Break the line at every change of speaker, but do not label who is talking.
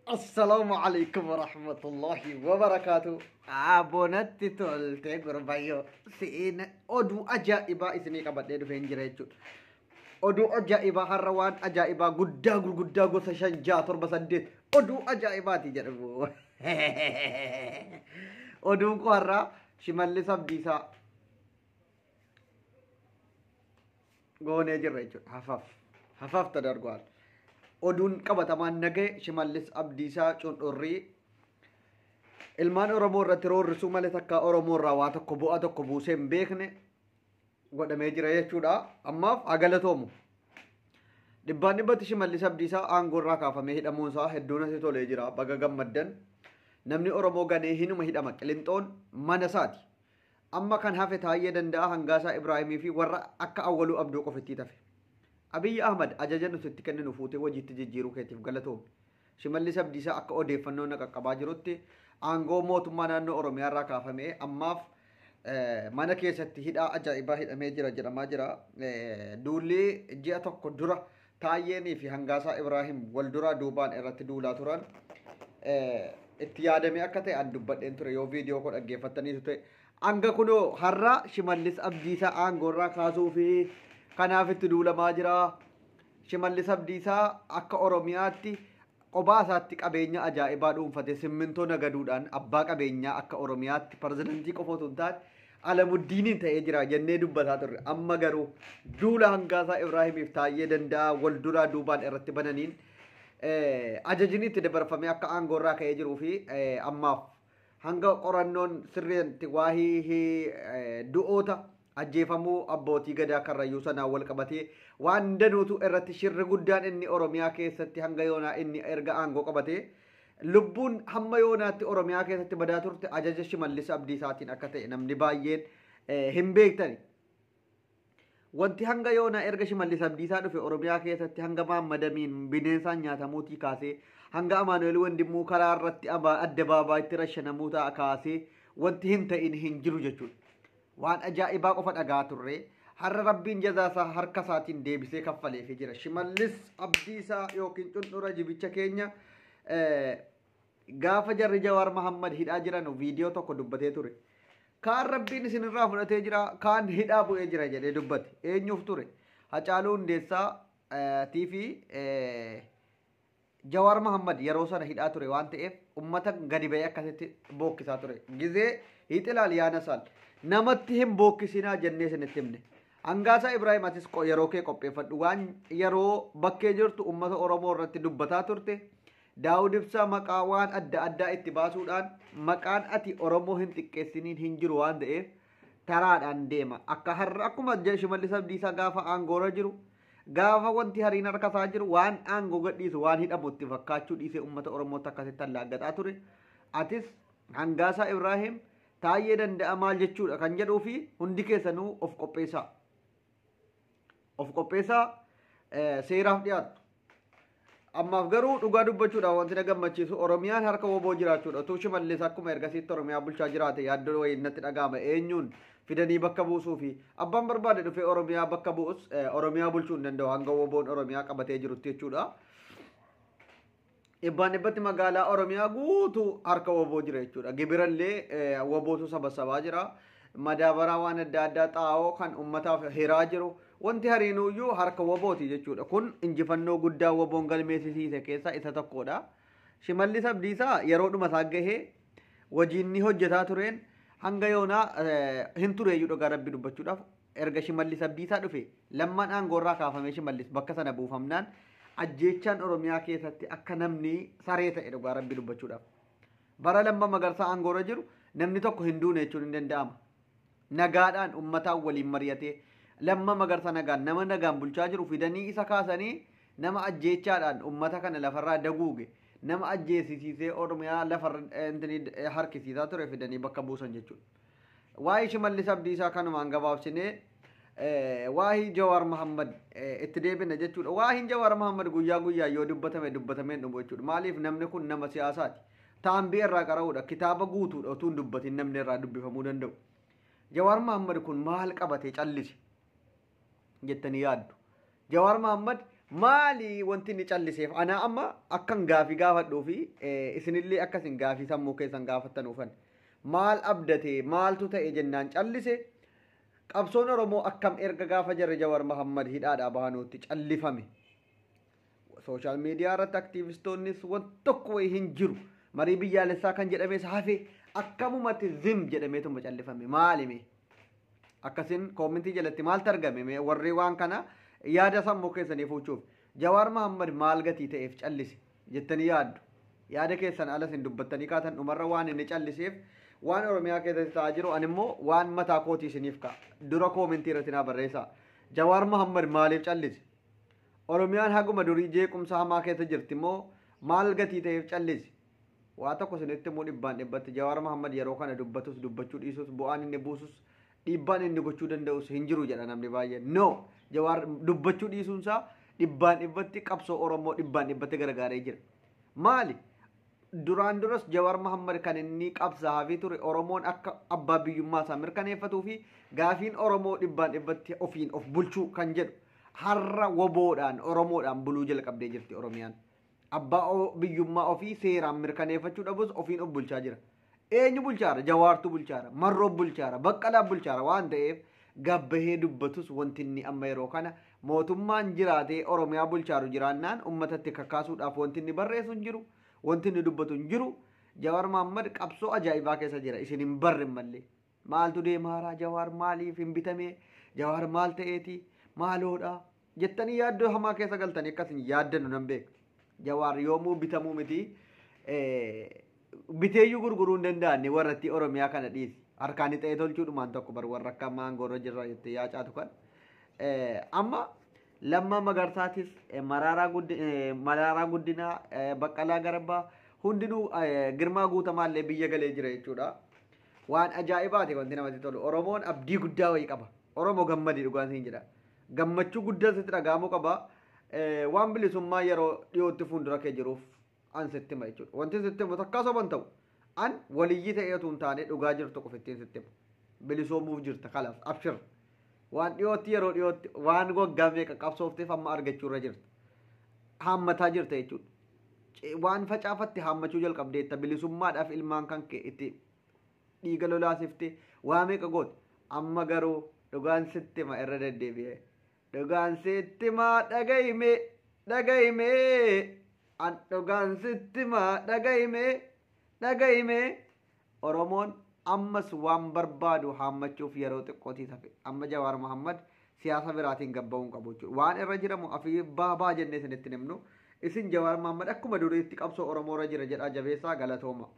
Assalaamu alaikum warahmatullahi wabarakaatu. Abonatti tolte gurbayyoo si'in oduu ajaa'ibaa isinii qabadhee dhufeen jira jechuudha. Oduu ajaa'ibaa har'a waan ajaa'ibaa guddaa gurguddaa gosa 5 6 7 8 oduu ajaa'ibaati jedhamu. Oduun koo har'a Shimallis Abdiisaa goonee jirra jechuudha. Hafaaf hafaaf tadarguwaal. Oduun qabatamaan naga'e Shimallis Abdiisaa cundhurrii ilmaan Oromoo irratti roorrisuu malee takka Oromoo irraa waa tokko bu'aa tokko buusee hin beekne godhamee jira jechuudha. Ammaaf haa galatoomu. Dhibbaan dhibbatti Shimallis Abdiisaa aangoo irraa kaafamee hidhamuun isaa hedduu natti tolee jira. Baga gammaddan. Namni Oromoo ganee hinuma hidhama. Qilinxoon mana isaati. Amma kan hafe Taayyee Danda'aa, Hangaasaa Ibraahimii fi warra akka Awwaluu Abduu qofittii tafe. Abiyyi Ahmad ajaja nuti itti kenninu fuutee hojiitti jijjiiruu keetiif galatoomi. Shimallis Abdiisaa akka odeeffannoo na qaqqabaa jirutti aangoo mootummaa naannoo Oromiyaa irraa kaafamee ammaaf mana keessatti hidhaa ajaa'ibaa hidhamee jira jedhamaa jira. Duulli ji'a tokko dura Taayyeenii fi Hangaasaa Ibraahim wal duraa duubaan irratti duulaa turan itti yaadamee akka ta'e an dubbadheen ture yoo viidiyoo koo dhaggeeffattaniitu ta'e. Hanga kunoo har'a Shimallis Abdiisaa aangoo irraa kaasuu fi kanaaf itti duulamaa jira. Shimallis Abdiisaa akka Oromiyaatti qobaa isaatti qabeenya ajaa'ibaa dhuunfate simmintoo nagaduudhaan abbaa qabeenyaa akka Oromiyaatti pirezidantii qofa otoo hin taane Alamuddiiniin ta'ee jira jennee dubbataa turre. Amma garuu duula Hangaasaa Ibraahimiif Taayyee Danda'aa wal duraa duubaan irratti bananiin ajajni itti dabarfamee akka aangoo irraa ka'ee jiruu fi ammaaf hanga qorannoon sirriitti waa'ee du'oota ajjeefamuu abbootii gadaa Karrayyuu sanaan wal qabatee waan danuutu irratti shirri guddaan inni Oromiyaa keessatti hanga yoonaa inni erga aangoo qabatee lubbuun hamma yoonaatti Oromiyaa keessatti badaa turte ajaja Shimallis Abdiisaatiin akka ta'e namni baay'een hin beektani. Wanti hanga yoonaa erga Shimallis Abdiisaa dhufe Oromiyaa keessatti hanga Maammadamiin bineensaan nyaatamuutii kaasee hanga Amaanu'eel Wandimmuu karaa irratti addabaabaaytti rashanamuu ta'a kaasee wanti hin ta'in hin jiru jechuudha. Waan ajaa'ibaa qofa dhagaa turre. Har'a Rabbiin jazaa isaa harka isaatiin deebisee kaffaleefii jira. Shimallis Abdiisaa yookiin cundhura jibicha keenya gaafa jarri Jawaar Mahammad hidhaa jiran viidiyoo tokko dubbatee ture. Kaan Rabbiin isinirraa fudhatee jira, kaan hidhaa bu'ee jira jedhee dubbate. Eenyuuf ture? Hacaaluu Hundeessaa tii fi Jawaar Mahammad yeroo sana hidhaa ture waan ta'eef ummata gadi ba'ee akkasitti bookkisaa ture. Gizee hixilaal yaanasaal namatti hin bookkisinaa jennee isinitti himne. Hangaasaa Ibraahim atis yeroo kee qopheeffadhu waan yeroo bakkee jirtu ummata Oromoo irratti dubbataa turte. Daawud Ibsaa maqaa waan adda addaa itti baasuudhaan maqaan ati Oromoo hin xiqqeessiniin hin jiru waan ta'eef taraadhaan deema. Akka har'a akkuma Shimallis Abdiisaa gaafa aangoorra jiru gaafa wanti hariin harka isaa jiru waan aangoo gadhiisu waan hidhamu itti fakkaachuu dhiisee uummata Oromootti akkasitti allaaggaxaa ture. Atis Hangaasaa Ibraahim Taayyee Danda'a maal jechuudha kan jedhuu fi hundi keessanuu of qopheessaa. Of qopheessaa seeraaf dhiyaattu. Ammaaf garuu dhugaa dubbachuudhaaf wanti na gammachiisu Oromiyaan harka woboo jiraachuudha. Utuu Shimallis akkuma ergasiitti Oromiyaa bulchaa jiraate yaaddoo wayii natti dhaga'ama. Eenyuun fidanii bakka buusuu fi abbaan barbaade dhufee Oromiyaa bakka bu'us Oromiyaa bulchuu hin danda'u hanga woboon Oromiyaa qabatee jirutti jechuudha. Dhibbaan dhibbatti magaalaa Oromiyaa guutuu harka woboo jira jechuudha. Gibirallee wobootu saba sabaa jira. Madaabaraa waan adda addaa xaa'oo kan ummataaf hiraa jiru. Wanti hariinuyyuu harka wobooti jechuudha. Kun injifannoo guddaa woboon galmeessisiise keessaa isa tokkodha. Shimallis Abdiisaa yeroodhuma isaa gahee hojiin ni hojjetaa tureen hanga yoonaa hin tureeyyuu dhugaa rabbi dubbachuudhaaf erga Shimallis Abdiisaa dhufe Lammaan aangoorraa kaafamee Shimallis bakka sana buufamnaan ajjeechaan Oromiyaa keessatti akka namni saree ta'e dhugaa rabbi dubbachuudhaaf. Bara Lamma Magarsaa aangoorra jiru namni tokko hin duune jechuun hin danda'ama. Nagaadhaan ummataan waliin mari'atee Lamma Magarsaa nagaan nama nagaan bulchaa jiru fidanii isa kaasanii nama ajjeechaadhaan ummata kana lafarraa daguuge nama ajjeesisiisee Oromiyaa lafarra harkisiisaa ture fidanii bakka buusan jechuudha. Waa'ee Shimallis Abdiisaa kanumaan gabaabsinee waa'ee Jawaar Mahammad itti deebina jechuudha. Waa'een Jawaar Mahammad guyyaa guyyaa yoo dubbatame dubbatamee hin dhumu jechuudha. Maaliif namni kun nama siyaasaati. Taambii irraa qara'uudha. Kitaaba guutuudha utuu hin dubbatin namni irraa dubbifamuu danda'u. Jawaar Mahammad kun maal qabatee callise jettanii yaaddu. Jawaar Mahammad Maali wanti inni calliseef? Ana amma akkan gaafii gaafadhuu fi isinillee akkasin gaafii sammuu keessan gaafattanuufan. Maal abdatee maaltu ta'e jennaan callise? Qabsoon Oromoo akkam erga gaafa jarri Jawaar Mahammad hidhaadhaa bahanuutti callifame. Sooshaal miidiyaa irratti aktiivistoonnis wanti tokko wayii hin jiru. Marii biyyaalessaa kan jedhames hafe akkamumatti zim jedhameetuma callifame. Maalime? Akkasin koomintii jalatti maaltu argame? Warri waan kana yaada sammuu keessanii fuuchuuf. Jawaar Mahammad maal gatii ta'eef callise jettanii yaaddu? Yaada keessan alas hin dubbattanii kaatan dhumarra waan inni calliseef waan Oromiyaa keessatti ta'aa jiru ani immoo waan mataa kootii isiniif ka'a. Dura koomintii irratti naa barreessaa. Jawaar Mahammad maaliif callise? Oromiyaan haguma durii jeequmsa hamaa keessa jirti immoo maal gatii ta'eef callise? Waa tokko isinitti immoo dhibbaan dhibbatti Jawaar Mahammad yeroo kana dubbatus dubbachuu dhiisus bu'aan inni buusus dhiibbaan inni gochuu danda'us hin jiru jedha namni baay'een. No! Jawaar dubbachuu dhiisuunsaa dhibbaan dhibbatti qabsoo Oromoo dhibbaan dhibbatti gargaaree jira. Maali? Duraan duras Jawaar Mahammad kan inni qabsaa'aa ture Oromoon akka abbaa biyyummaa isaa mirkaneeffatuu fi gaafiin Oromoo dhibbaan dhibbatti ofiin of bulchuu kan jedhu har'a woboodhaan Oromoodhaan buluu jalqabdee jirti Oromiyaan. Abbaa biyyummaa ofii seeraan mirkaneeffachuu dhabus ofiin of bulchaa jira. Eenyu bulchaara? Jawaartu bulchaara, Marroo bulchaara, Baqqalaa bulchaara waan ta'eef gabbahee dubbatus wanti inni amma yeroo kana mootummaan jiraatee Oromiyaa bulchaaru jiraannaan uummatatti kakaasuudhaaf wanti inni barreessu hin jiru, wanti inni dubbatu hin jiru. Jawaar Mahammad qabsoo ajaa'ibaa keessa jira. Isin hin barre mallee. Maaltu deemaaraa? Jawaar maaliif hin bitamee? Jawaar maal ta'eeti? Maaloodha? Jettanii yaaddoo hamaa keessa galtanii akkasin yaaddannu nan beeku. Jawaar yoomuu bitamuu miti. Biteeyyuu gurguruu hin danda'anne warratti Oromiyaa kana dhiisi. Harkaan ta'ee tolchuudhumaan tokko bar warra akka maangoorra jirra jettee yaacaatu kan. Amma Lammaa Magarsaatis Maraaraa Guddinaa Baqqalaa Garbaa hundinuu Girmaa Guutamaallee biyya galee jira jechuudha. Waan ajaa'ibaati wanti namatti tolu. Oromoon abdii guddaa wayii qaba. Oromoo gammadii dhugaan siin jedha. Gammachuu guddaa sitti dhaga'amuu qaba. Waan bilisummaa yeroo dhiyootti fuuldura kee jiruuf an sitti hima jechuudha. Wanti sitti himu takkaa soban ta'u. An waliyyii ta'ee otoo hin taane dhugaa jirtu qofa ittiin sitti himu. Bilisoomuuf jirta kalaas abshir. Waan dhiyootti yeroo dhiyootti waan waggaa meeqa qabsoofteef amma argachuu irra jirta. Haammataa jirta jechuudha. Waan facaafatte haammachuu jalqabdeetta bilisummaadhaaf ilmaan kan kee itti dhiiga lolaasifte waa meeqa goote. Amma garuu dhugaan sitti hima irra deddeebi'ee. Dhugaan sitti himaa dhagahime dhagahime an dhugaan sitti himaa dhagahime dhagahime Oromoon ammas waan barbaadu haammachuuf yeroo xiqqootii tafe. Amma Jawaar Mahammad siyaasa biraatiin gabba'uu hin qabu jechuudha. Waan irra jiramu afii baabaa jennee isinitti himnu. Isin Jawaar Mahammad akkuma duriitti qabsoo Oromoo irra jira jedhaa jabeessaa galatooma.